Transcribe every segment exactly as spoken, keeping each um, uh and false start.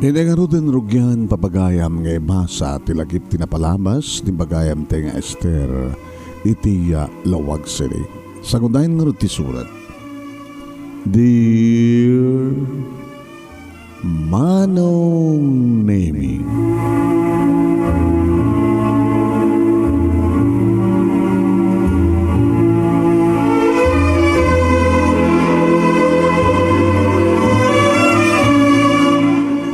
Iti ngaruden rugian, papagayam nga ibasa ti lagip ti napalabas ti bagayam ti nga Ester iti, ah, lawag sini. Sangudayen ngarud ti surat. Dear Manong Nemi.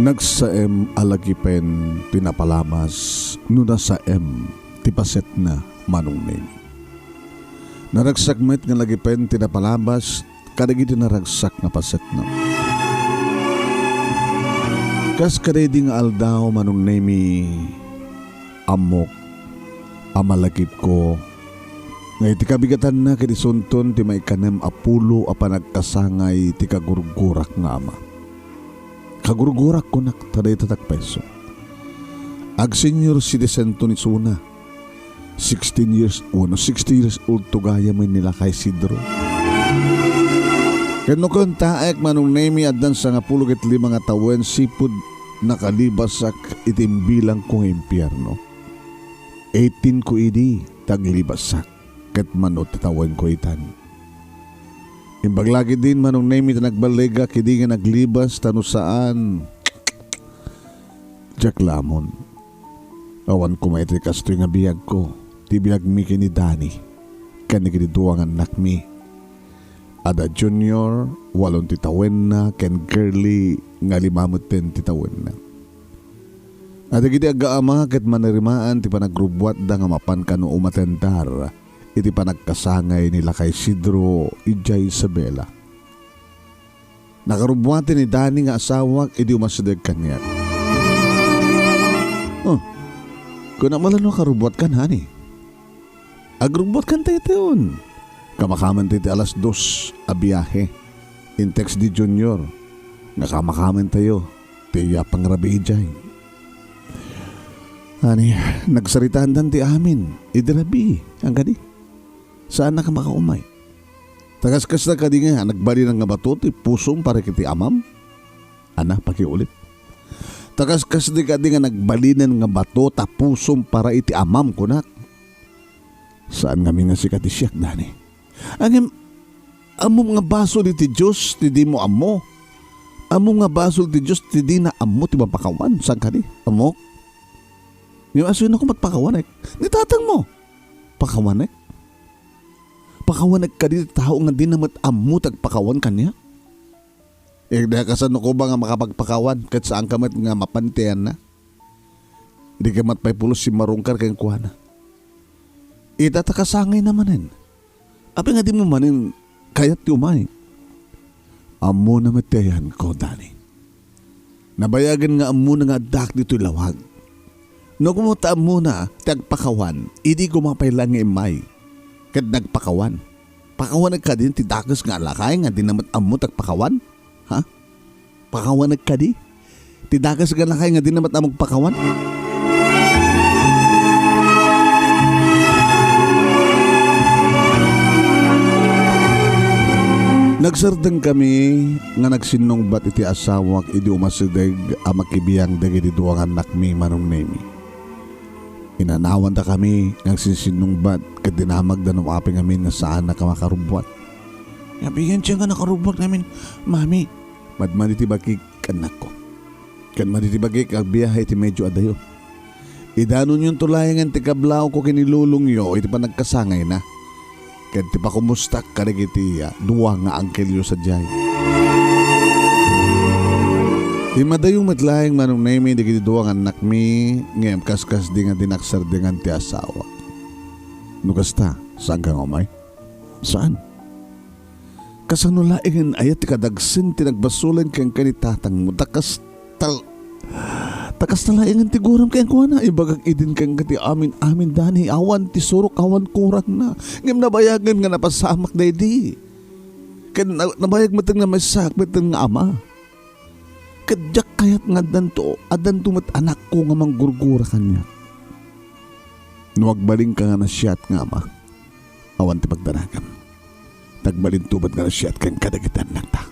Nagsaem a lagipen ti napalabas no nasaem ti pasetna, Manong Nemi. Naragsak met nga lagipen ti napalabas kadagiti naragsak nga pasetna. Kas kadaydi nga aldaw, Manong Nemi, ammok a malagipko nga iti kabigatanna ket isunton ti maikanem a pulo a panagkasangay ti kagurgurak nga ama. Kagurgurak, kunak, ta dayta ti peso. Ag-senior citizenton isuna. Sixteen years, wenno sixty years old to gayam ni Lakay Isidro. Ket no kuntaek, Manong Nemi, addan sangapulo ket lima nga tawen sipud nakalibasak iti imbilangko nga impierno. Eighteen ko idi ta aglibasak, ket mano ti tawenko itan. Imbag la ketdin, Manong Nemi, ta nagballigak idi nga naglibas, ta no saan, diak la ammo. Awan koma iti kastoy nga biagko, ti biagmi ken ni Dani, ken dagiti dua nga annakmi. Ada Junior, walon ti tawenna, ken Girlie nga lima metten ti tawenna. Dagiti aggaama ket manirimaan ti panagrubbuatda nga mapan kano umatendar iti panagkasangay ni Lakay Isidro idiay Isabela. Nakarubbuaten ni Dani nga asawak idi umasideg kaniak. Oh, kunak met la no nakarubbuatkan, honey. Agrubbuatkan daytoyen. Kamakamen ti alas dos a biahe. In-text ni Junior nga kamakamen tayo ti, ah, pangrabii idiay. Honey, nagsaritaandan ti amin idi rabii, saan kadi? Saannak a makaumay. Ta kaskasdi kadi nga nagbalinan nga bato ti pusom para iti amam? Ana, pakiulit. Ta kaskasdi kadi nga nagbalinan nga bato ta pusom para iti amam, kunak. Saan ngamin nga sika ti siak, Dani. Ngem, ammom nga basol iti Dios ti dimo ammo. Ammom nga basol ti Dios ti dina ammo ti mapakawan, saan kadi? Ammok? Ngem asino koma ti pakawanek? Ni tatangmo. Pakawanek? Pakawanek kadi ti tao nga dina met ammo ti agpakawan kaniak? Ket kasano koma nga makapagpakawan ket saanka met nga mapan iti ayanna? Dika met pay pulos simmarungkar kenkuana. Ita ta kasangayna manen. Apay nga dimo manen kayat ti umay? Ammona met ti ayanko, Dani. Nabayagen nga ammona nga addaak ditoy lawag. No koma ta ammona ti agpakawan, idi koma pay laeng nga immay ket nagpakawan. Pakawanek kadi ti dakes nga lakay nga dina met ammo ti agpakawan? Ha? Pakawanek kadi ti dakes nga lakay nga dina met ammo agpakawan? Nagsardengkami nga nagsinnungbat iti asawak idi umasideg a makibiang dagiti dua nga annakmi, Manong Nemi. Inanawandakami nga agsinsinnungbat ket dinamagda no apay ngamin nga saannak a makarubbuat. Apay nga diak nga nakarubbuat ngamin, Mami? Madmadi ti bakik, annakko. Ket madi ti bagik, agbiahe iti medyo adayo. Idanonyonto laengen ti kablawko ken ni lolongyo iti panagkasangayna ken ti pakomustak kadagiti, ah, dua nga angkelyo sadiay. Immadayo met laeng, Manong Nemi, dagiti dua nga annakmi, ngem kaskasdi nga dinak sardengan ti asawak. No kasta, saanka nga umay? Saan? Kasano laengen aya ti kadagsen ti nagbasolen kenka ni tatangmo? Ta kas tal-, ta kasta laengen ti guram kenkuana. Ibagak idin kenka ti amin-amin, Dani, awan ti surok, awan kurangna. Ngem nabayagen nga napasamak daydi. Ken na-, nabayag met nga maysaak met nga ama. Ket diak kayat nga addanto, addanto met anakko nga manggurgura kaniak. No agbalinka nga nasiat nga ama, awan ti pagdanagam. Nagbalinto met nga nasiat ken kadagiti annakta.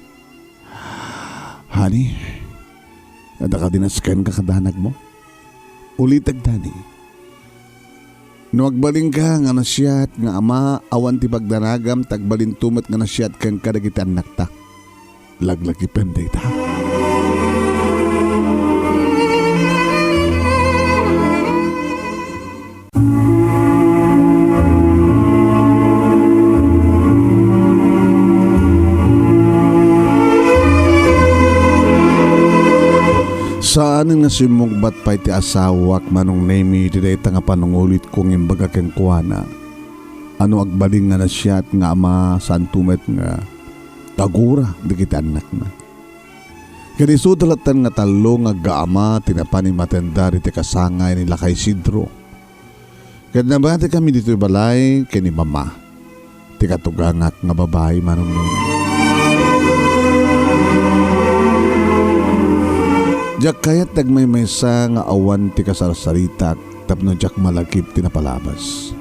Honey, Adda kadi nasken kakadanagmo? Ulitek, Dani. No agbalinka nga nasiat nga ama, awan ti pagdanagam, ta agbalinto met nga nasiat kenka dagiti annakta. Laglagipen dayta. Saanen nga simmungbat pay ti asawak, Manong Nemi, iti dayta nga panungulitko nga imbaga kenkuana. A no agbalin nga nasiat nga ama, saanto met nga tagura dagiti annakna. Ken isuda latta nga tallo nga aggaama ti napan immatendar iti kasangay ni Lakay Isidro. Ket nabatikami ditoy balay ken ni Mama, ti katugangak nga babai, Manong Nemi. Diak kayat ti agmaymaysa nga awan ti kasarsaritak tapno diak malagip ti napalabas.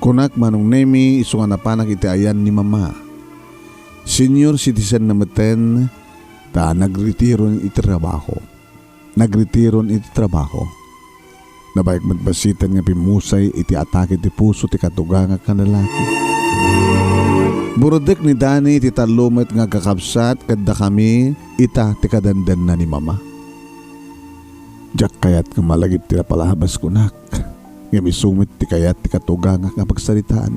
Kunak, Manong Nemi, isu nga napanak iti ayan ni Mama. Senior citizen na meten, ta nagretiron iti trabaho. Nagretiron iti trabaho. Nabayag met basiten nga pimmusay iti atake ti puso ti katugangak nga lalaki. Burudek ni Dani iti tallo met nga agkakabsat ket dakami ita ti kadandanna ni Mama. Diak kayat nga malagip ti napalabas, kunak. Ngem isu met ti kayat ti katugangak nga pagsaritaan.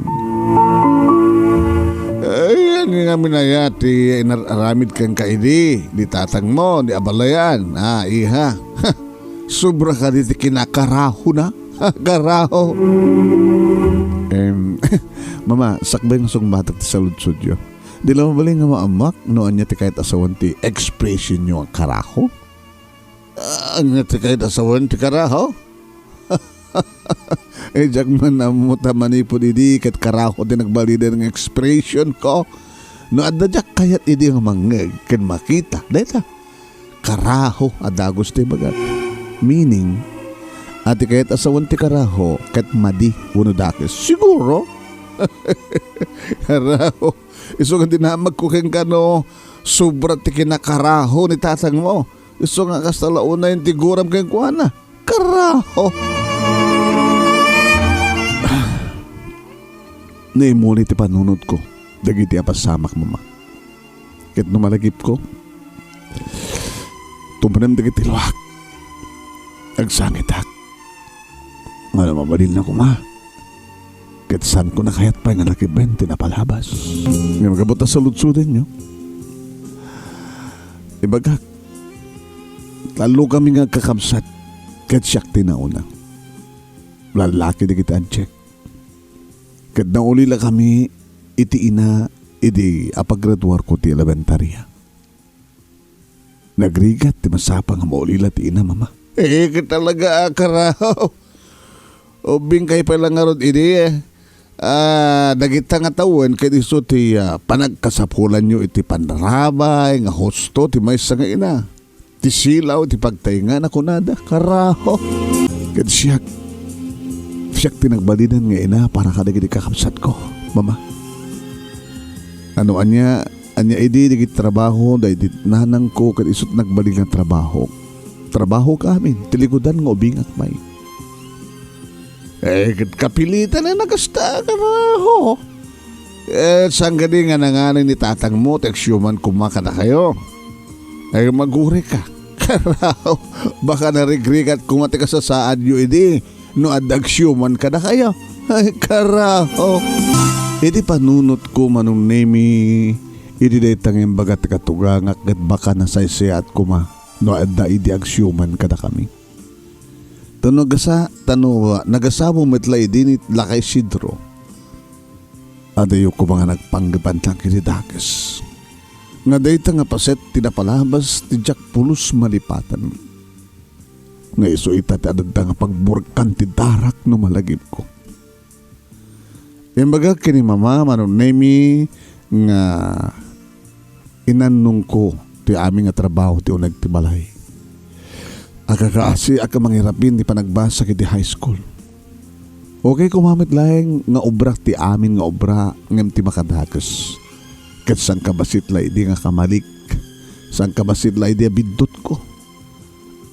Ay, ania ngamin aya ti inar-aramid kenka idi, ni tatangmo, ni abalayan? Ah, iha. Sobra kadi ti kinakarahona. Karaho. Em, Mama, sakbay nga sungbatek ti saludsodyo. Di la mabalin nga maammoak no ania ti kayat a sawen ti expressionyo nga karaho? Ah, ania ti kayat a sawen ti karaho? Eh, diak man ammo ta manipud idi ket karaho ti nagbalinen nga expressionko. No adda diak kayat idi nga mangngeg ken makita, dayta, karaho a dagus ti ibagak. Meaning, a ti kayat a sawen ti karaho ket madi wenno dakes. Siguro. Karaho. Isu nga dinamagko kenka no sobra ti kinakaraho ni tatangmo. Isu nga kasta la unay ti guram kenkuana. Karaho! Naimuli ti panunotko dagiti a pasamak, Mama. Ket no malagipko, tumrem dagiti luak. Agsangitak. Ngano, mabalinna koma. Ket saanko nakayat pay nga lagipen ti napalabas. Ngem gapu ta saludsodenyo, ibagak, tallokami nga agkakabsat, ket siak ti nauna. Lallaki dagiti adiak. Ket naulilakami iti ina idi apagraduarko ti elementaria. Nagrigat ti masapa nga maulila ti ina, Mama. Eh, ket talaga a karaho. Ubbingkay pay la ngarud idi, eh. Ah, dagita nga tawen ket isu ti, ah, panagkasapulanyo iti panarabay nga husto ti maysa nga ina. Ti silaw ti pagtaingana, kunada. Karaho. Ket siak, siak ti nagbalinen nga ina para kadagiti kakabsatko, Mama. Ano ania, ania idi dagiti trabaho daydi nanangko ket isut nagbalin nga trabaho. Trabaho ka amin, ti likudan nga ubingak pay. Eh, ket kapilitan a nakasta, karaho. Eh, saan kadi nga nanganay ni tatangmo ti agsiuman koma kadakayo? Ay, magurika. Karaho, baka narigrigat koma ti kasasaadyo idi no adda agsiuman kadakayo. Ay, karaho. Iti panunotko, Manong Nemi, idi dayta nga imbaga ti katugangak ket baka nasaysayaat koma no adda idi agsiuman kadakami. Ta no nagasa-, ta no, ah, nagasawa met la idi ni Lakay Isidro, adayo koma nga nagpanggepantang iti dakes. Nga dayta nga paset ti napalabas ti diak pulos malipatan. Nga isu ita ti adda nga pagburkan ti darak no malagipko. Imbagak ken ni Mama, Manong Nemi, nga inannongko ti amin nga trabaho ti uneg ti balay. Agkakaasiak a mangirapin ti panagbasa iti high school. Okay koma met laeng nga obrak ti amin nga obra ngem ti makadakes. Ket saan kabassit la idi nga kamalik. Saan kabassit la idi a biddutko.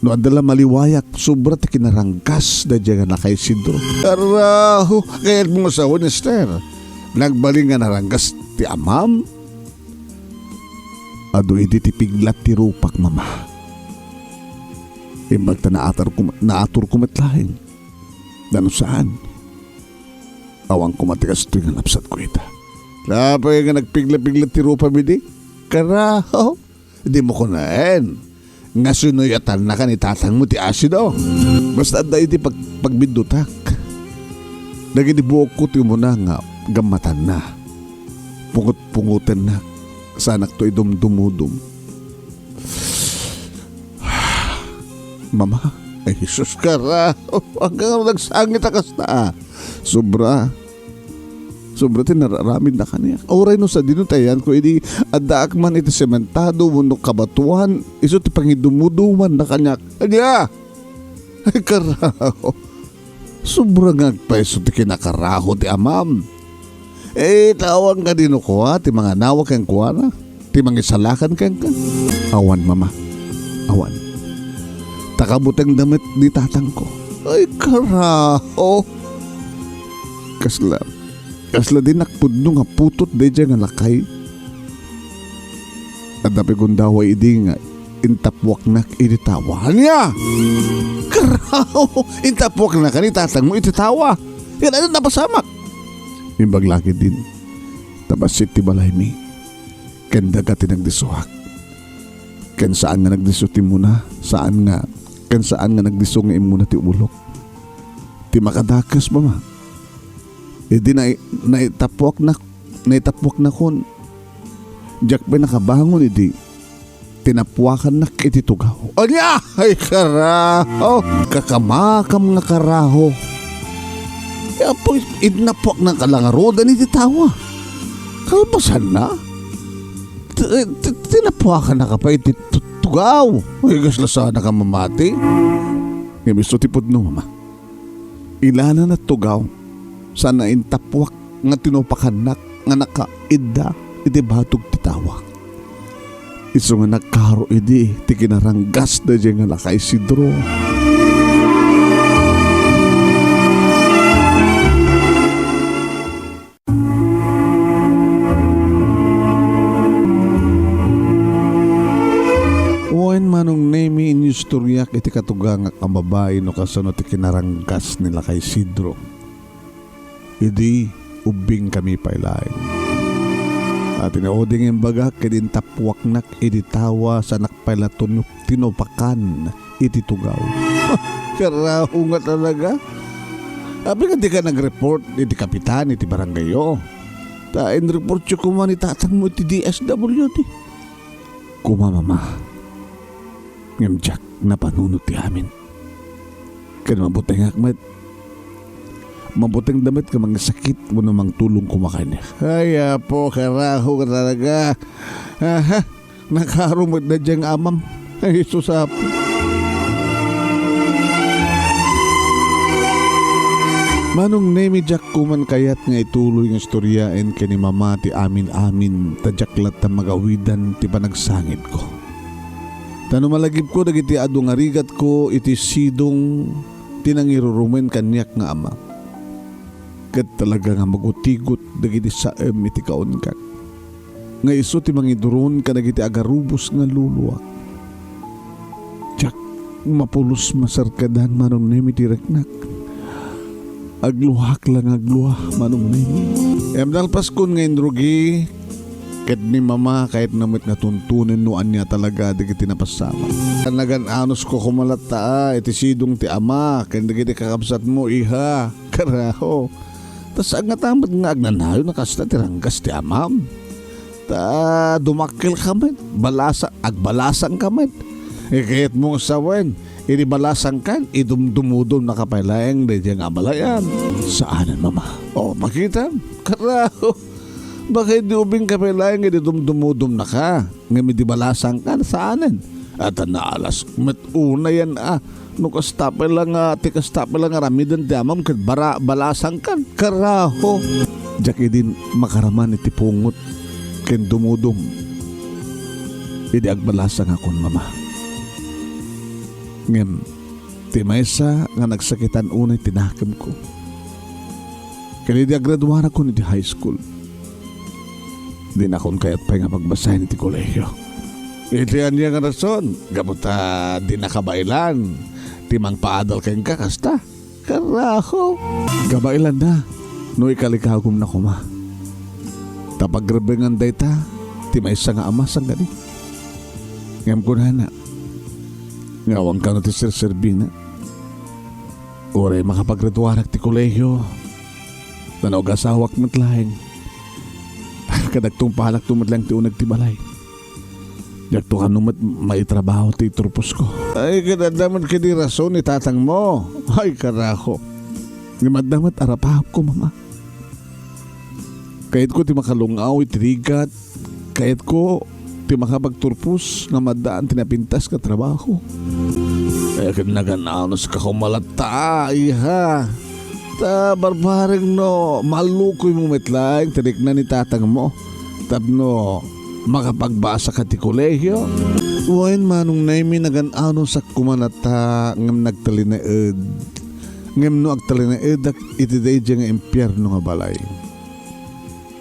No adda la maliwayak, sobra ti kinaranggas daydiay nga lakay Isidro. Karaho, kayatmo nga sawen, Esther. Nagbalin nga naranggas ti amam? Adu idi ti piglat ti rupak, Mama. Imbag ta naaturko, naaturko met laeng. Nano saan? Awan koma ti kastoy nga napsatko ita. Apay nga nagpigla-pigla ti rupam idi? Karaho, dimo kunaen nga sinuyatannakan ni tatangmo ti asido. Basta adda idi pag-, pagbiddutak. Dagiti buokko ti umuna nga gammatanna. Pungot-pungotennak. Saanakto idumdumudom. Mama, ay, Jesus, kara. Hanggang nagsangit a kasta, ah. Sobra. Sobra ti nararamidna kaniak. Uray no sadino ti ayanko, idi addaak man iti sementado wenno kabatoan, isu ti pangidumudumanna kaniak. Ania? Ay, karaho. Sobra nga agpayso ti kinakaraho ti amam. Eh, ta awan kadi no kua ti manganawa kenkuana, ti mangisalakan kenka? Awan, Mama. Awan. Ta kabutengda met ni tatangko. Ay, karaho. Kasla, kasla dinak pudno nga putot daydiay nga lakay. Adda pay gundaway idi nga intappuaknak iti tawa. Ania? Karaho! Intappuaknaka ni tatangmo iti tawa. Yan, ano napasamak? Imbag la ketdin, ta bassit ti balaymi. Ken daga ti nagdisuak. Ken saan nga nagdisso ti immuna, saan nga, ken saan nga nagdisso nga immuna ti ulok. Ti makadakes, Mama. Idi nai-, naitappuaknak, naitappuaknakon, diak pay nakabangon idi tinappuakannak iti tugaw. Ania? Ay, karaho! Kakamakam nga karaho. Ya, apo, itnappuaknaka la ngaruden iti tawa. Kalpasanna, ti-, ti-, tinappuakannaka pay iti tu-, tugaw. Ay, kasla saanka mamati. Ngem isu ti pudno, Mama. Ilana nga tugaw, saan a intappuak nga tinupakannak nga nakaidda iti batog ti tawa. Isu nga nagkaro idi ti kinaranggas daydiay nga lakay Isidro. Wen, Manong Nemi, inistoriak iti katugangak a babai no kasano ti kinaranggas ni lakay Isidro. Idi ubbingkami pay laeng. Iti naudi nga imbagak, ket intappuaknak iti tawa, saanak pay la tinu-, tinupakan iti tugaw. Karaho nga talaga. Apay nga dika nag-report iti kapitan iti barangayyo? Ta inreportyo koma ni tatangmo iti D S W D. Koma, Mama. Ngem diak napanunot ti amin. Ken mabutengak met. Mabutengda met nga mangisakit wenno mangtulong koma kaniak. Ay, Apo, karaho ka talaga. Aha, nakaro met daydiay nga amam. Ay, Jesus, Apo. Manong Nemi, diak koman kayat nga ituloy nga istoryaen ken ni Mama ti amin-amin, ta diak latta magawidan ti panagsangitko. Ta no malagipko dagiti adu nga rigatko iti sidong ti nangirurumen kaniak nga ama, ket talaga nga magutigot dagiti saem iti kaungak, nga isu ti mangiduron kadagiti agarubos nga luluak. Diak mapulos masarkadan, Manong Nemi, ti riknak. Agluak la nga agluak, Manong Nemi. Em, nalpaskon nga inrugi ket ni Mama, kayatna met nga tuntunen no ania talaga dagiti napasamak. Nagan-anusko koma latta, a, iti sidong ti ama ken dagiti kakabsatmo, iha. Karaho. Ta saan ngata met nga agnanayon a kasta ti ranggas ti amam. Ta dumakkelka met, balasa-, agbalasangka met. Ikayatmo nga sawen, idi balasangkan, idumdumudomnaka pay laeng daydiay nga abalayan. Saanen, Mama. O, makitam? Karaho. Baka idi ubingka pay laeng, idi dumdumudomnaka. Ngem idi balasangkan, saanen? Adda naalas met unayen a, no kasta pay la nga, ti kasta pay la nga aramiden ti amam ket bara-, balasangkan. Karaho! Diak idin makaraman iti pungot ken dumudom idi agbalasangakon, Mama. Ngem ti maysa nga nagsakitan unay ti nakemko. Ken idi agraduarakon iti high school, dinakon kayat pay nga pagbasaen iti kolehio. Iti ania nga rason? Gapu ta di nakabaelan ti mangpaadal kenka kasta. Karaho. Kabaelanna no ikalikagumna koma. Ta pagrebbengan dayta ti maysa nga ama sangkadi. Ngem kunana, nga awan kano ti serserbina. Uray makapagraduarak ti kolehio, ta no agasawak met laeng, kadagtong palakto met laeng ti uneg ti balay. Diakto kano met maitrabaho ti turposko. Ay, ket adda met kadi rason ni tatangmo. Ay, karaho. Ngem adda met arapahapko, Mama. Kayatko ti makalung-aw iti rigat. Kayatko ti makapagturpos ngem addaan ti napintas nga trabaho. Ay, ket nagan-anuska koma latta, iha. Ta barbareng no malukoymo met laeng ti rikna ni tatangmo tapno makapagbasaka ti kolehio. Wen, Manong Nemy, nagan-anusak koma latta ngem nagtalinaed. Ngem no agtalinaedak iti daydiay nga impierno nga balay,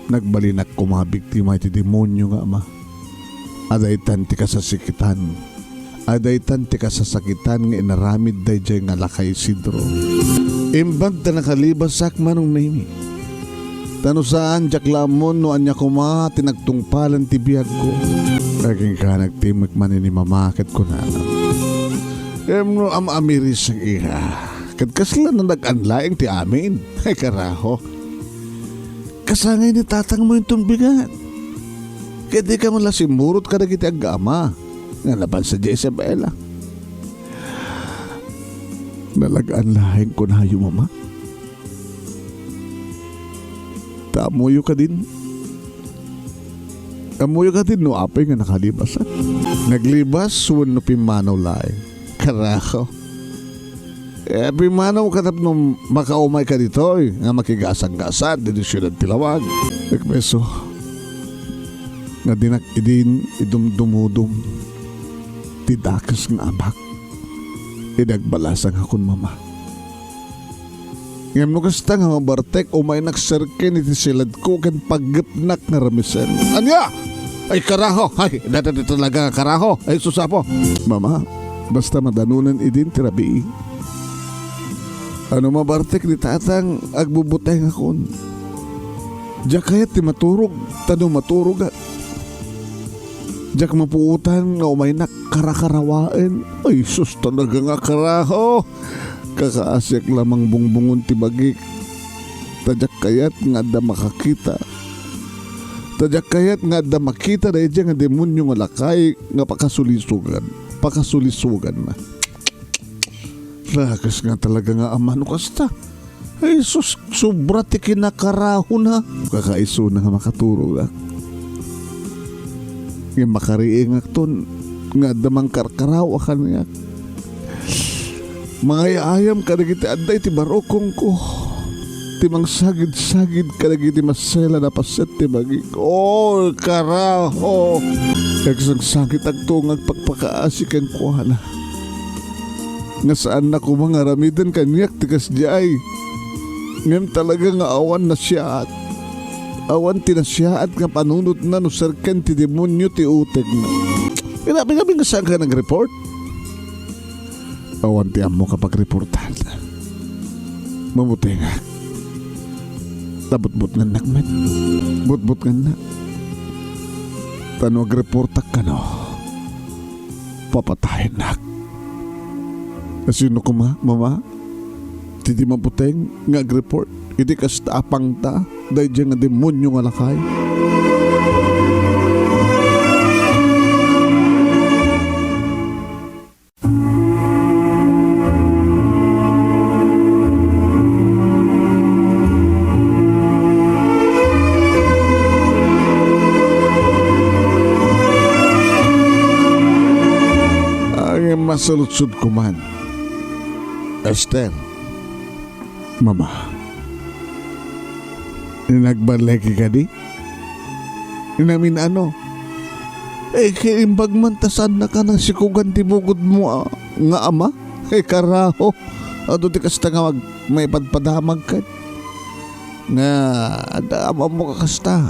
nagbalinak koma a biktima iti demonio nga ama. Adaytan ti kasasakitan. Adaytan ti kasasakitan nga inaramid daydiay nga lakay Isidro. Imbag ta nakalibasak, Manong Nemy. Ta no saan, diak la ammon no ania koma ti nagtungpalan ti biagko. Agingka nagtimek man ni Mama ket kunana, "Em no am-amiris, iha. Ket kasla nadag-an laeng ti amin." Ay, karaho. Kasangay ni tatangmo inton bigat. Ket dika man la simmurot kadagiti aggaama nga napan sadiay Isabela. Nalag-an laeng kunayo, Mama. Ta ammoyo kadin? Ammoyo kadin no apay nga nakalibasak? Naglibas wenno pimmanaw laeng? Karaho. Eh, pimmanaw ka tapno makaumayka ditoy nga makigasanggasat ditoy siudad ti lawag. Ekmeso, nga dinak idin idumdumudom ti dakes nga amak. Idi agbalasangakon, Mama. Ngem no kasta nga mabartek, umaynak serken iti siledko ken paggepnak nga ramisen. Ania? Ay, karaho! Ay, dada di talaga nga karaho! Ay, susapo! Mama, basta madanonen idin ti rabii. Ano mabartek ni tatang, agbubutengakon. Diak kayat ti maturog, ta no maturogak, diak mapuotan nga umaynak karakarawaen. Ay, sus, talaga nga karaho! Kakaasiak la mangbungbungon ti bagik. Ta diak kayat nga adda makakita. Ta diak kayat nga adda makita daydiay nga demonio nga lakay nga pakasulisogan. Pakasulisoganna. Dakes nga talaga nga ama no kasta. Ay, sus, sobra ti kinakarahona. Kakaisuna nga makaturogak. Ngem makariingakton nga adda mangkarkaraw a kaniak. Mangay-ayam kadagiti adda iti barukongko. Ti mangsagid-sagid kadagiti maselan a paset ti bagik. Oh, karaho! Agsangsangitakto nga agpakpakaasi kenkuana. Nga saanna koma nga aramiden kaniak ti kasdiay. Ngem talaga nga awan nasiaat. Awan ti nasiaat nga panunotna no serken ti demonio ti utegna. Pinapi-, pinapi nga saanka nag-report? Awan ti ammok a pagreportan. Mabutengak. Ta butbutngennak met. Butbutngennak. Ta no agreportak kano, papatayennak. Asino koma, Mama, ti di mabuteng nga agreport iti kasta a pangta daydiay nga demonio nga lakay? Ay, masaludsod ko man. Esther, Mama, nagballeki kadi? Inamin-ano? Eh, kaimbag man ta saannaka nasikogan ti bukodmo, a. nga ama? Ay, karaho. Adu ti kasta nga mag-, maipadpadamag ket. Nga, adda amammo a kasta.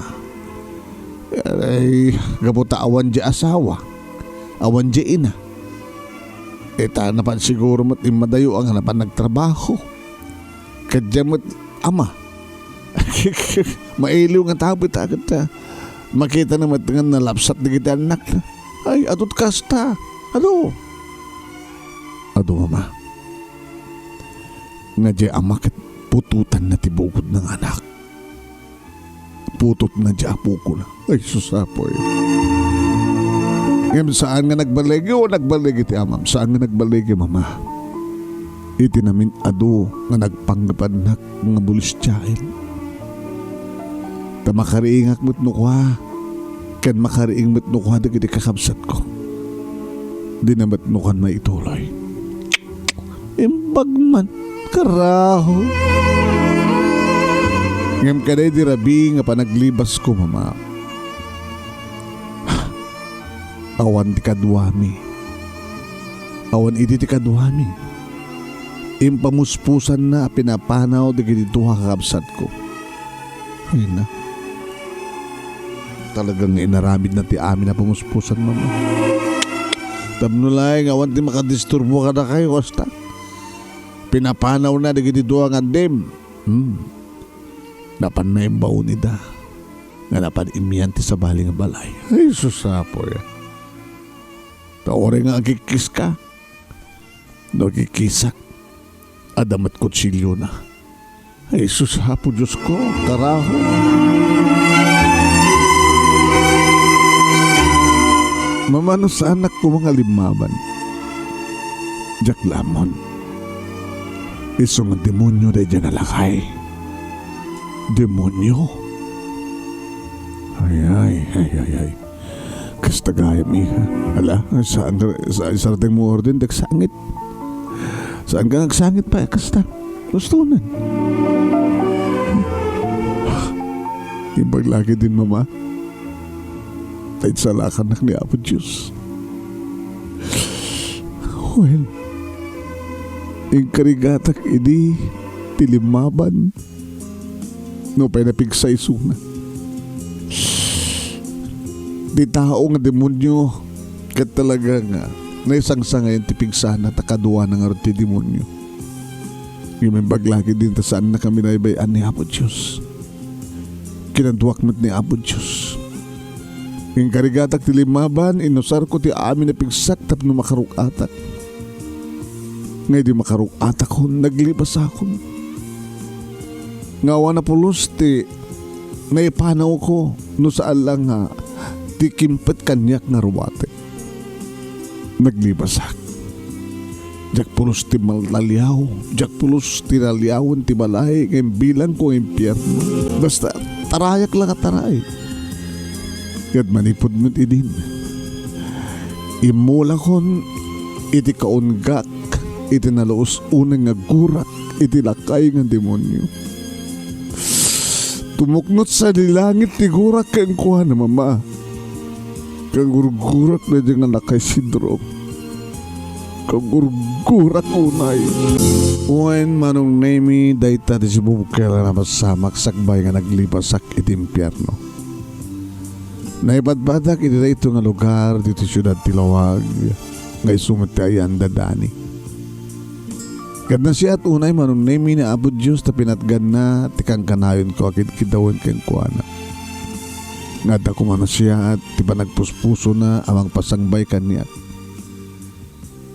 Ay, gapu ta awan diay asawa. Awan diay ina. Ita napan siguro met immadayo nga napan nagtrabaho. Ket diay met ama. Mailiw nga tao ita ket, ah, makitana met nga nalapsat dagiti annakna. Ay, adu ti kasta. Adu. Adu, mama. Nga diay ama ket putotanna ti bukodna nga anak. Putotna diay apokona. Ay, sus, Apo, eh. Ngem saan nga nagbaligi o nagbaligi ti amam? Saan nga nagbaligi, mama? Iti namin-adu nga nagpanggapannak nga bulis diay. Ta makariingak met no kua, ken makariing met no kua dagiti kakabsatko. Dina met no kuan maituloy. Imbag man, karaho. Ngem kada idi rabii nga panaglibasko, mama, awan ti kaduami. Awan idi ti kaduami. Impamuspusanna a pinapanaw dagiti dua a kakabsatko. Ay na. Talaga nga inaramidna ti amin a pamuspusan, mama. Tapno laeng awan ti makadisturbo kadakayo, kasta. Pinapanawna dagiti dua nga addim. Hmm. Napanna imbaon ida. Nga napan imian ti sabali nga balay. Ay, sus, Apo, ya. Ta uray nga agkikkis ka. No agkikkisak, adda met kutsiliona. Ay, sus, Apo Diosko, karaho. Mamano saanak koma nga limmaban. Diak la ammon. Isu nga demonio daydiay nga lakay. Demonio? Ay, ay, ay, ay, ay. Kasta gayam, iha. Ala, saan nga, sa-, isardeng mo orden, dagsangit. Saan ka agsangit pay a kasta? Gustonan. Imbag la ketdin, mama. Ta insalakannak ni Apo Dios. Wen, inkarigatak idi ti limmaban. Nupay napigsa isuna. Ti tao nga demonio, ket talaga nga naisangsangayon ti pigsana ta kaduana ngarud ti demonio. Ngem imbag la ketdin ta saanna kami naybay-an ni Apo Dios. Kinaduak met ni Apo Dios. Inkarigatak ti limmaban, inusarko ti amin a pigsak tapno makarug-atak. Nga idi makarug-atakon, naglibasakon. Nga awan a pulos ti naipanawko no saan la nga ti kimpet kaniak nga ruatek. Nagnibasak. Diak pulos ti malaliaw, diak pulos ti laliawen ti balay nga imbilangko nga impierno. Basta, tarayak la nga taray. Ket manipud met idin, immulakon iti kaunggak iti naluos unay nga gurak iti lakay nga demonio. Tumuknot sadi langit ti gurak kenkuana, mama. Kagurgurak daydiay nga lakay sidro. Kagurgurak unay. Wen, Manong Nemi, dayta ti sibubkel a napasamak sakbay nga naglipasak iti impierno. Naipadpadak iti daytoy nga lugar, ditoy siudad ti Lawag, nga isu met ti ayanna, Dani. Ket nasiat unay, Manong Nemi, ni Apo Dios ta pinatganna ti kankanayonko a kidkiddawen kenkuana. Nga adda koma nasiat ti panagpuspusona a mangpasangbay kaniak.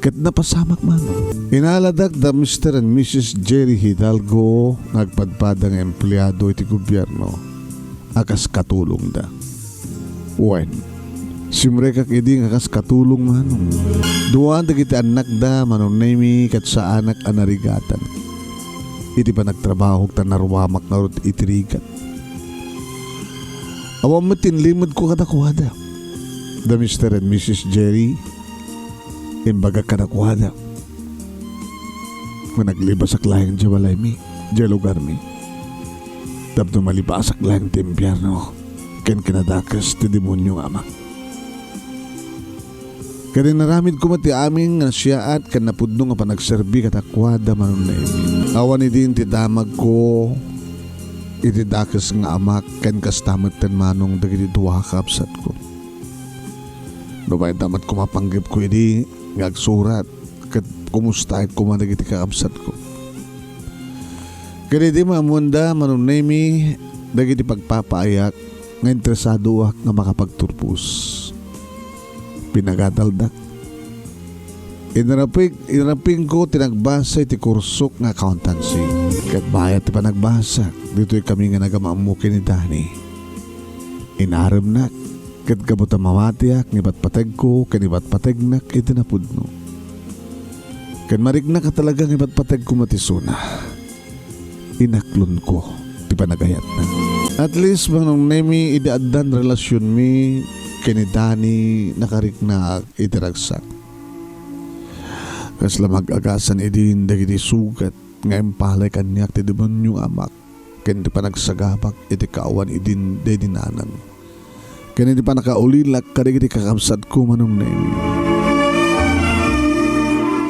Ket napasamak manen. Inaladak da Mister and Missus Jerry Hidalgo nga agpadpada nga empleado iti gobierno a kas katulongda. Wen, simrekak idi nga kas katulong manen. Dua dagiti annakda, Manong Nemi, ket saanak a narigatan iti panagtrabahok ta naruamak ngarud iti rigat. Awan met ti inlimedko kadakuada. Da Mister and Missus Jerry, imbagak kadakuada nga naglibasak laeng diay balaymi, diay lugarmi, tapno malibasak laeng ti impierno ken kinadakes ti demonio nga ama. Ket inaramidko met ti amin nga nasayaat ken napudno nga panagserbi kadakuada, Manong Nemi. Awan idin ti damagko iti dakes nga amak ken kasta metten, Manong, dagiti dua a kakabsatko. Rumayda met koma panggepko idi nga agsurat ket kumustaek koma dagiti kakabsatko. Ket idi maammoanda, Manong Nemi, dagiti pagpapaayak nga interesadoak nga makapagturpos, pinagadaldak. Inrapig-, inrapingko ti nagbasa iti kursok nga accountancy. Ket bayat ti panagbasa, ditoy kami nga nagamaammo ken ni Dani. Inaremnak, ket gapu ta mamatiak nga ipatpategko ken ipatpategnak iti napudno. Ket mariknak a talaga nga ipatpategko met isuna. Inaklonko ti panagayatna. At least, Manong Nemi, idi addan relasionmi ken ni Dani, nakariknak iti ragsak. Kasla mag-agasan idin dagiti sugat nga impalay kaniak ti demonio nga amak ken ti panagsagabak iti kaawan idin daydi nanang ken iti pannakaulilak kadagiti kakabsatko, Manong Nemi.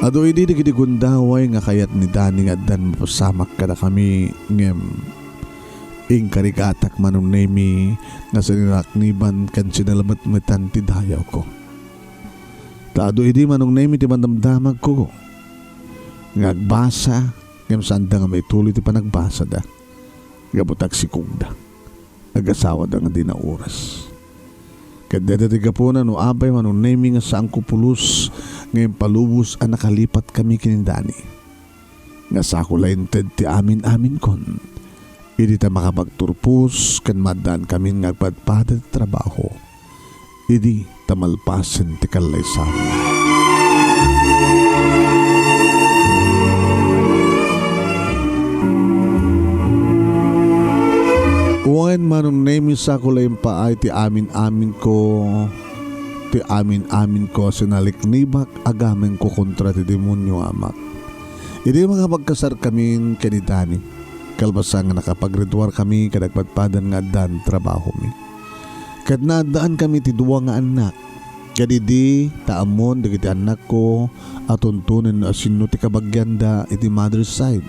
Adu idi dagiti gundaway nga kayat ni Dani nga addan mapasamak kadakami, ngem inkarigatak, Manong Nemi, nga sinarakniban ken sinalametmetan ti dayawko. Ta adu idi, Manong Nemi, ti madamdamagko nga agbasa, ngem saanda nga maituloy ti panagbasada. Gapu ta agsikogda. Agasawada nga di naoras. Ket dayta ti gapuna no apay, Manong Nemi, nga saanko pulos nga impalubos a nakalipat kami ken ni Dani. Nga sako la inted ti amin-aminkon idi ta makapagturpos ken maaddaankamin nga agpadpada ti trabaho idi ta malpasen ti kallaysaanmi. Wen, Manong Nemi, sako la impaay ti amin-aminko, ti amin-aminko a sinaliknibak a gamengko kontra ti demonio nga amak. Idi makapagkasarkamin ken ni Dani, kalpasan nga nakapagritualkami ket agpadpadan nga addan trabahomi. Ket naaddaankami ti dua nga annak. Ket idi ta ammon dagiti annakko a tuntunen no asino ti kabagianda iti mother's side,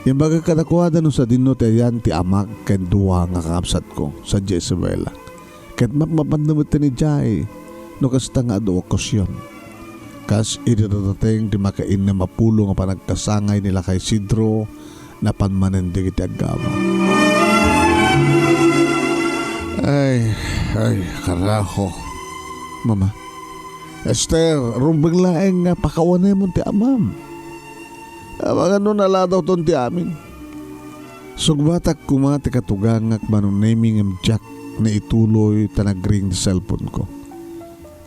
imbagak kadakuada no sadino ti ayan ti amak ken dua nga kakabsatko, sadiay Isabela. Ket mapmapanna met idiay no kasta nga adu a okasion. Kas idi natateng ti makainnem a pulo nga panagkasangay ni Lakay Isidro, napan manen dagiti agama. Ay, ay, karaho. Mama, Esther, rumbeng laeng nga pakawanemon ti amam. Amangan no naladawton ti amin. Sungbatak koma ti katugangak, Manong Nemi, ngem diak naituloy ta nagring ti cellphone-ko.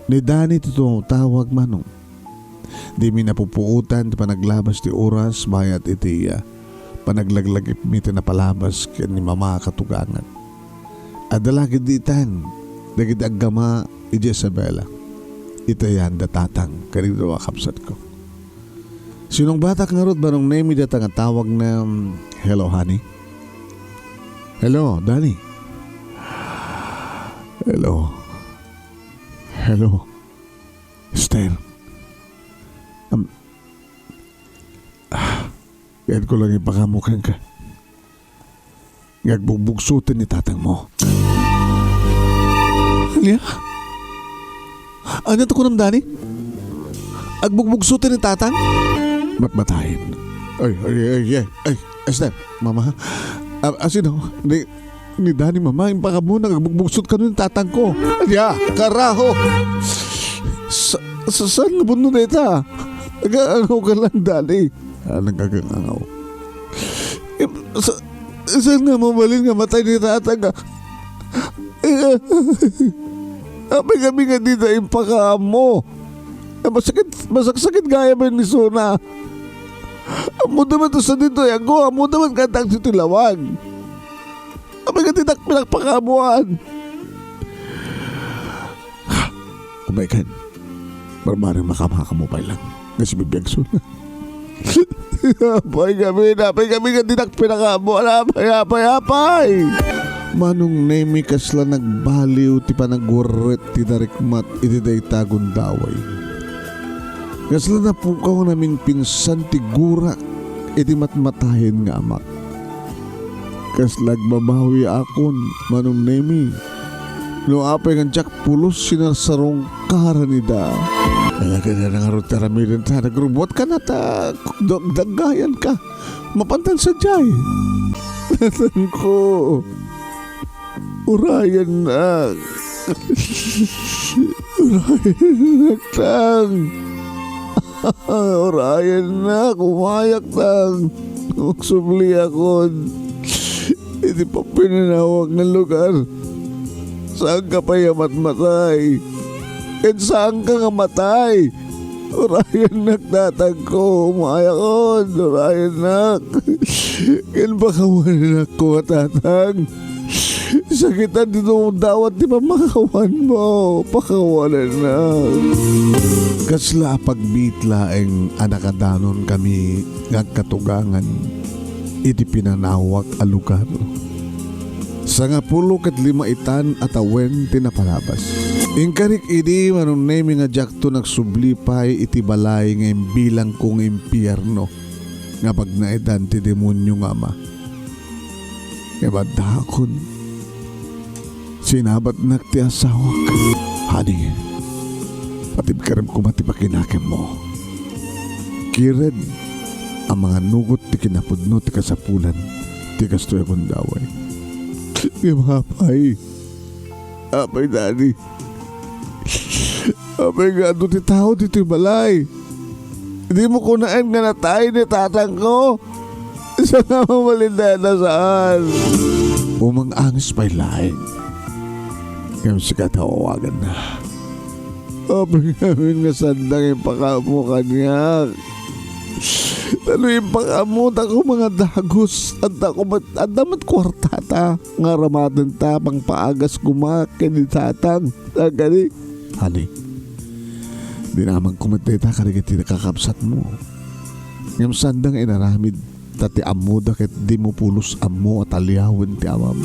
Ni Dani ti tumatawag, Manong. Dimi napupuotan ti panaglabas ti oras bayat iti, ah, panaglaglagipmi ti napalabas ken ni Mama a katugangak. Adda la ketdi itan dagiti agama idiay Isabela. Itayan da Tatang ken dagiti dua a kabsatko. Sinungbatak ngarud, Manong Nemi, dayta nga tawagna, "Hello, honey." "Hello, Dani." "Hello. Hello, Esther. Am, ah, kayatko lang ipakaammo kenka nga agbugbugsoten ni tatangmo." "Ania? Ania ti kunam, Dani? Agbugbugsoten ni tatang?" Matmatayen. "Ay, ay, ay, ay, ay, Esther, Mama. Ah, asino? Ni, ni Dani, Mama, impakaammo nga agbugbugsot kano ni tatangko." "Ania? Karaho! Sa, sa, saan nga bunno dayta? Aga-, agaw ka lang, Dani." "Ah, nagagangangaw. Im, sa, saan nga mabalin nga matay ni tatang, ah? Eh, ah, apay kami nga dida impakaammo? Ah, masakit, masaksakit gayam ni suna. Ammoda man ta sadinto, yago, ammoda man kanta ti lawag. Apay nga didak pinagpakaammoan?" "Umay ken, barbareng makamakamo pay lang nga sibibiag suna. Apay kami, apay kami nga didak pinakaammoan, apay, apay, apay!" Manong Nemi, kasla nagbaliw ti panagwerret ti narikmat iti dayta a gundaway. Kasla napukaw a naminpinsan ti gurak iti matmatayen nga amak. Kasla agbabawiakon, Manong Nemi, no apay nga diak pulos sinarsarungkaran ida. Ay, kayatna ngarud ti aramiden ta nagrubuat ka na ta dagdaggayanka. Mapantan sadiay. Tatangko. Urayennak. Urayennak, tang. Urayennak, umayak, tang. Agsubliakon iti papininawak nga lugar. Saanka pay a matmatay. Ket saanka nga matay. Urayennak, tatangko, umayakon, urayennak. Ken pakawanennakon, tatang. Sakitan ti dumawat ti pammakawanmo, pakawanennak. Kasla a pagbiit laeng a nakadanonkami nga agkatugangan iti pinanawak a lugar. Sangapulo ket lima itan a tawen ti napalabas. Inkarik idi, Manong Nemi, nga diakto nagsubli pay iti balay nga imbilangko nga impierno nga pagnaedan ti demonio nga ama. Ngem addaakon, sinabatnak ti asawak. Honey, patibkerem koma ti pakinakemmo. Kired a manganugot ti kinapudno ti kasapulan ti kastoy a gundaway. Ngem apay, apay, Daddy, apay nga adu ti tao ditoy balay? Dimo kunaen nga natay ni tatangko? Saan nga mabalin dayta, saan? Umang-angis pay laeng. Ngem sika ti awawaganna. Apay ngamin nga sanda nga impakaammo kaniak? Ta no impakaammo, adda koma nga dagus, adda koma, adda met kuartata nga aramatenta, pangpaagas koma ken ni tatang. Agani? Honey, dinamagko met dayta kadagiti kakabsatmo. Ngem sanda nga inaramid ta ti ammoda ket dimo pulos ammo a taliawen ti amam.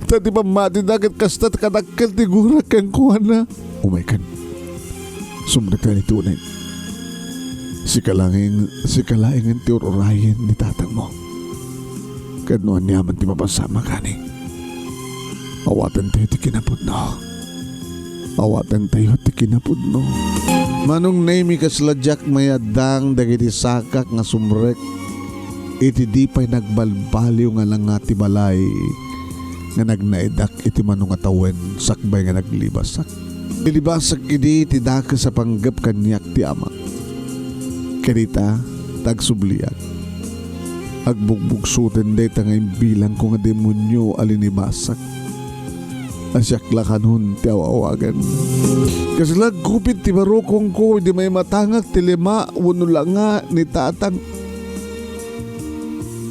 Ta ti pammatida ket kasta ti kadakkel ti gurak kenkuana. Umaykan. Sumrekkan iti unayen. Sika laeng, sika laengen ti ur-urayen ni tatangmo. Ket no aniaman ti mapasamak, honey, awatentayo ti kinapudno. Awatentayo ti kinapudno. Manong Nemi, kasla diak mayaddang dagiti sakak nga sumrek iti di pay nagbalbaliw nga langa ti balay nga nagnaedak iti mano nga tawen sakbay nga naglibasak. Nilibasak idi ti dakes a panggep kaniak ti amak. Ket ita, ta agsubliak. Agbugbugsoten dayta nga imbilangko nga demonio a linibasak. A siak la kanon ti awawagan. Kasla agkupit ti barukongko idi maimatangak ti lima wenno langa ni tatang.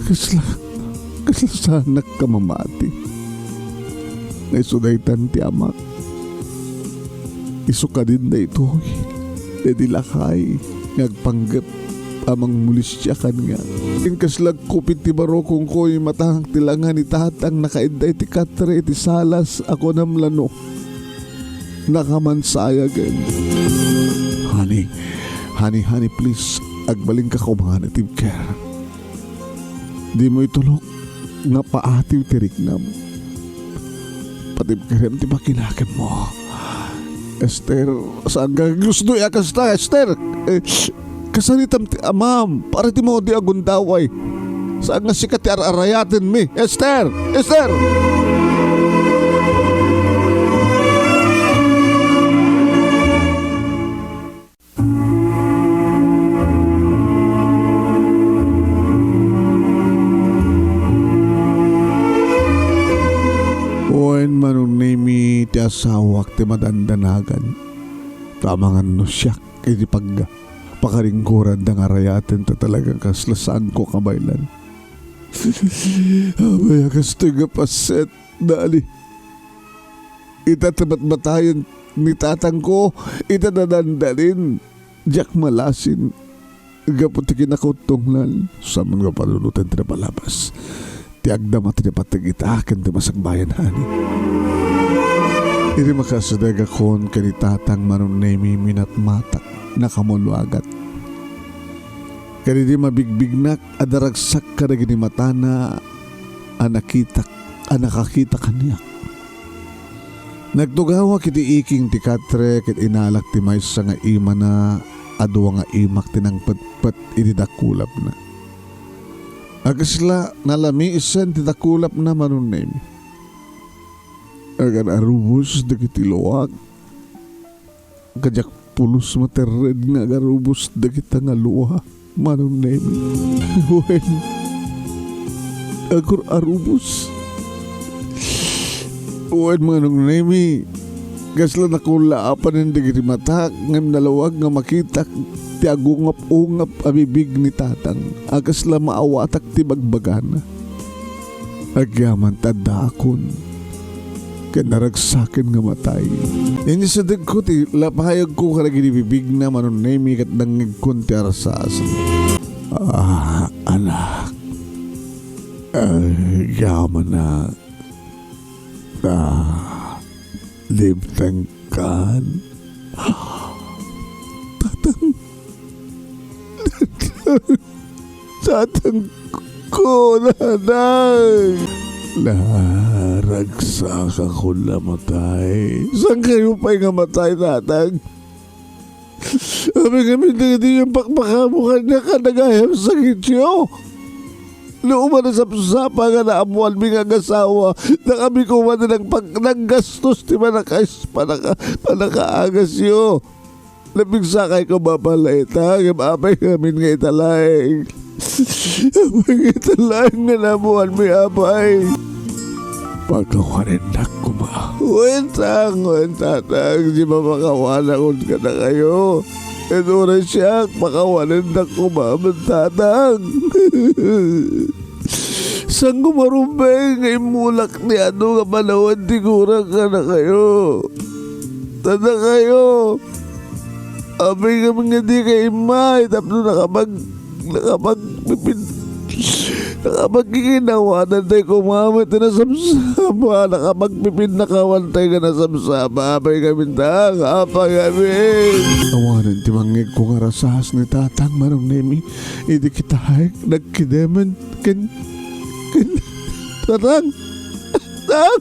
Kasla, kasla saanak a mamati. Nga isu daytan ti amak. Isu kadin daytoy, daydi lakay nga agpanggep a mangmolestia kaniak. Ken kasla agkupit ti barukongko, imatangak ti langa ni tatang, nakaidda iti katre iti salas a kunam la no nakamansayagen. Honey, honey, honey, please, agbalinka koma nga natibker. Dimo itulok nga paatiw ti riknam. Patibkerem ti pakinakemmo. Esther, saan nga aglusnoy a kasta, Esther? Eh, kasaritam ti amam, para ti maudi a gundaway. Saan nga sika ti ar-arayatenmi, Esther? Esther! Wen, Manong Nemi, ti asawak ti madandanagan. Ta amangan no siak iti pag-, pakaringgoran da nga arayaten ta talaga kasla saanko kabaylan. Apay a kastoy nga paset, Dali. Ita ta matmatayen ni tatangko, ita nadandalin, diak malasin. Gapu ti kinakauttongnan, saman nga panunoten ti napalabas. ti agdama ti napateg ita ken ti masakbayan, honey. Idi makaasidegakon ken ni Tatang, Manong Nemi, minatmatak, nakamuloagat. Ken idi mabigbignak, adda ragsak kadagiti matana a nakitak, a nakakita kaniak. Nagtugawak iti iking ti katre ket inalak ti maysa nga imana a dua nga imak ti nangpetpet iti dakulapna. A kasla nalamiisen ti dakulapna, Manong Nemi. Agar-arubos dagiti luak, kadiak pulos materred nga agarubos dagita nga lua, Manong Nemi. Wen, agur-arubos. Wen, Manong Nemi, kasla nakullaapanen dagiti matak, ngem nalawag nga makitak ti agungap-ungap a bibig ni Tatang, a kasla maawatak ti bagbagana. Agyaman ta addaakon ken naragsaken nga matay. Insidegko ti lapayagko kadagiti bibigna, Manong Nemi, ket nangngegkon ti arsas. Ah, anak. Agyaman, anak. Ah, dimtengkan. Tatang. Tatang ko, Tatang. Naragsakakon a matay. Saan kayo pay nga matay, Tatang? Amin ngamin dagiti pakpakamo kaniak a nagayam sakityo. No uman a sapsapa nga naammoanmi nga agasawa, dakami koma ti nagpag-, naggastos ti panaka-, panaka-, panakaagasyo. Napigsakay koma a palayta, ngem apay ngamin nga ita laeng. Apay nga ita laeng nga naammoanmi, apay? Pakawanennak koma. Wen, Tang, wen, Tatang, ti mapakawanak kadakayo. Ket uray siak, pakawanennak koma met, Tatang. Saan ko marumbeng nga immulak ti adu nga panawen ti gurak kadakayo. Kadakayo. Apay ngamin nga dika immay tapno nakapag-, nakapagpipin-, nakapagkikinawanantay koma met ti nasapsapa, nakapagpipinnakawantay nga nasapsapa, apay ngamin, Tang, apay ngamin. Awanen ti mangngegko nga rasas ni Tatang, Manong Nemi, idi kitaek nagkidemen ken, ken, Tatang, Tang,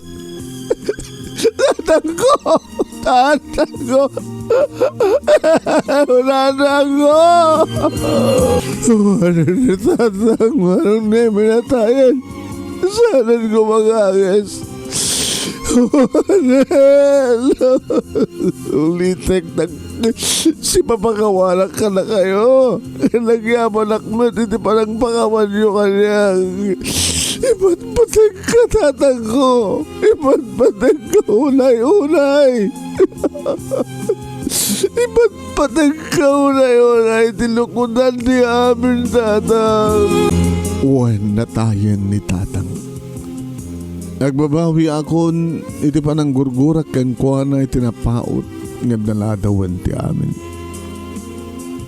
Tatang ko! Tatang ko! Tatang ko! Ano ni Tatang? Manong Nemi, natayen. Saanen ko mangangis. Ulitek, nag-, sipapakawanak kadakayo. Nagyamanak met iti panangpakawanyo kaniak. Ipatpategka, Tatang ko. Ipatpategka unay-unay. Ipatpategka unay-unay ti lukodan ti amin, Tatang. Wen, natayen ni Tatang. Agbabawiakon iti pananggurgurak kenkuana iti napaut nga naladawen ti amin.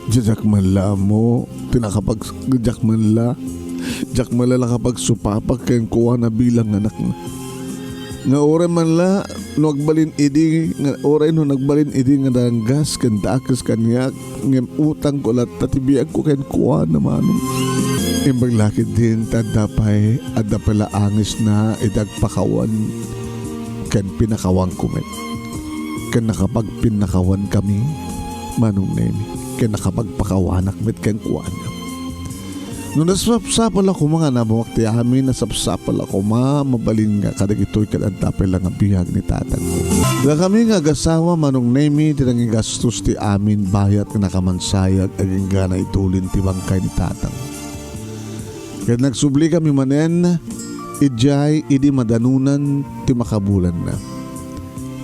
Diak man la ammo ti nakapag-, diak man la, diak man la nakapagsupapak kenkuana bilang anakna. Nga uray man la no agbalin idi, nga uray no nagbalin idi nga danggas ken dakes kaniak, ngem utangko latta ti biagko kenkuana, Manong. Imbag la ketdin ta adda pay, adda pay la angisna idi agpakawan ken pinakawanko met. Ken nakapagpinnakawankami, Manong Nemi, ken nakapagpakawanak met kenkuana. No nasapsapul a koma nga naammoak ti amin, nasapsapul a koma, mabalin nga kadagitoy ket adda pay la nga biag ni tatangko. Dakami nga agasawa, Manong Nemi, ti nangigastos ti amin bayat nga nakamansayag agingga naitulin ti bangkay ni tatang. Ket nagsublikamin manen idiay idi madanunan ti makabulanna.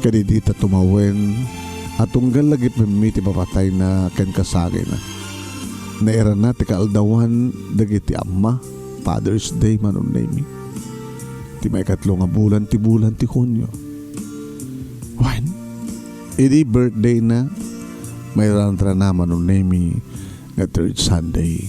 Ket idi ta tumawen a tunggal la gipemmi ti papatayna ken kasarina, nairana ti kaaldawan dagiti amma, Father's Day, Manong Nemi. Ti maikatlo nga bulan ti bulan ti Hunio. Wen, idi birthday na, mairanrana, Manong Nemi, nga third Sunday,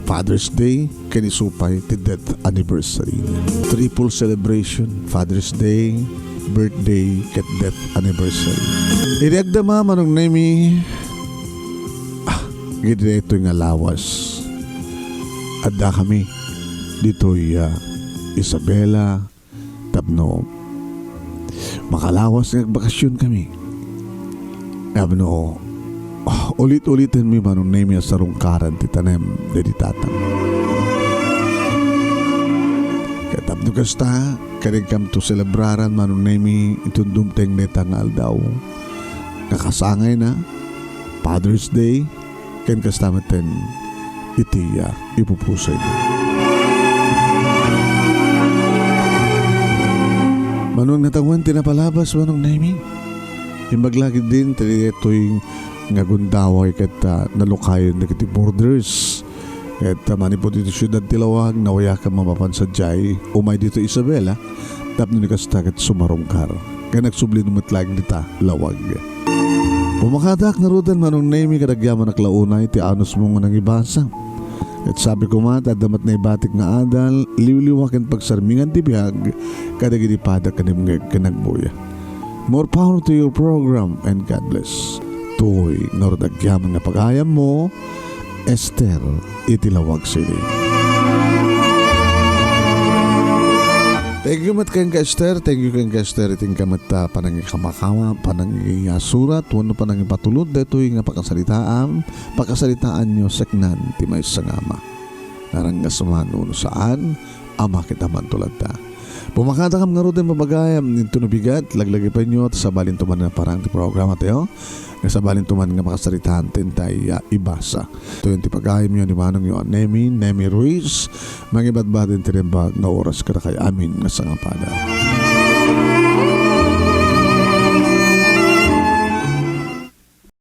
Father's Day, ken isu pay ti death anniversary. Triple celebration, Father's Day, birthday, ket death anniversary. Idi agdama, Manong Nemi, ah, idi daytoy nga lawas, addakami ditoy, ah, Isabela, tapno makalawas nga agbakasionkami. Tapno, ah, ulit-ulitenmi, Manong Nemi, a sarungkaran ti tanem daydi tatang. Ket tapno kasta, kadagkamto selebraran, Manong Nemi, inton dumteng dayta nga aldaw nga kasangayna, Father's Day, ken kasta metten iti, ah, ipupusayna. Mano nga tawen ti napalabas, Manong Nemi? Imbag la ketdin ti daytoy nga gundaway ket, ah, nalukayen dagiti borders. Ket, ah, manipud iti siudad ti Lawag, nauyakam a mapan sadiay, umay ditoy Isabela, tapno ni kasta ket sumarungkar. Ken agsublino met laeng dita lawag. Pumakadak ngaruden, Manong Nemi, ket agyamanak la unay ti anusmo nga nangibasa. Ket sabi koma, ta adda met naibatik nga adal, liwliwa ken pagsarmingan ti biag kadagiti pada ken imngeg ken agbuya. More power to your program and God bless. Tuy ngarud agyaman nga pagayammo, Esther, iti Lawag City. Thank you met kenka, Esther. Thank you kenka, Esther. Iti inka met, ah, panangikamakama, panangiyasurat, wenno panangipatulod daytoy nga pakasaritaan, pakasaritaanyo seknan ti maysa nga ama. Naranggas man wenno saan, ama ket amanto latta. Pumakadakam ngaruden, pagayam, inton no bigat, laglagipenyo ta sabalinto man a parang ti programa tayo. Nga sabalinto man nga makasaritaan ti intay, ah, ibasa. Toyen ti pagayamyo ni manongyo a Nemi, Nemi Ruiz, mangibatbat iti naimbag nga oras kadakay amin nga sangapada.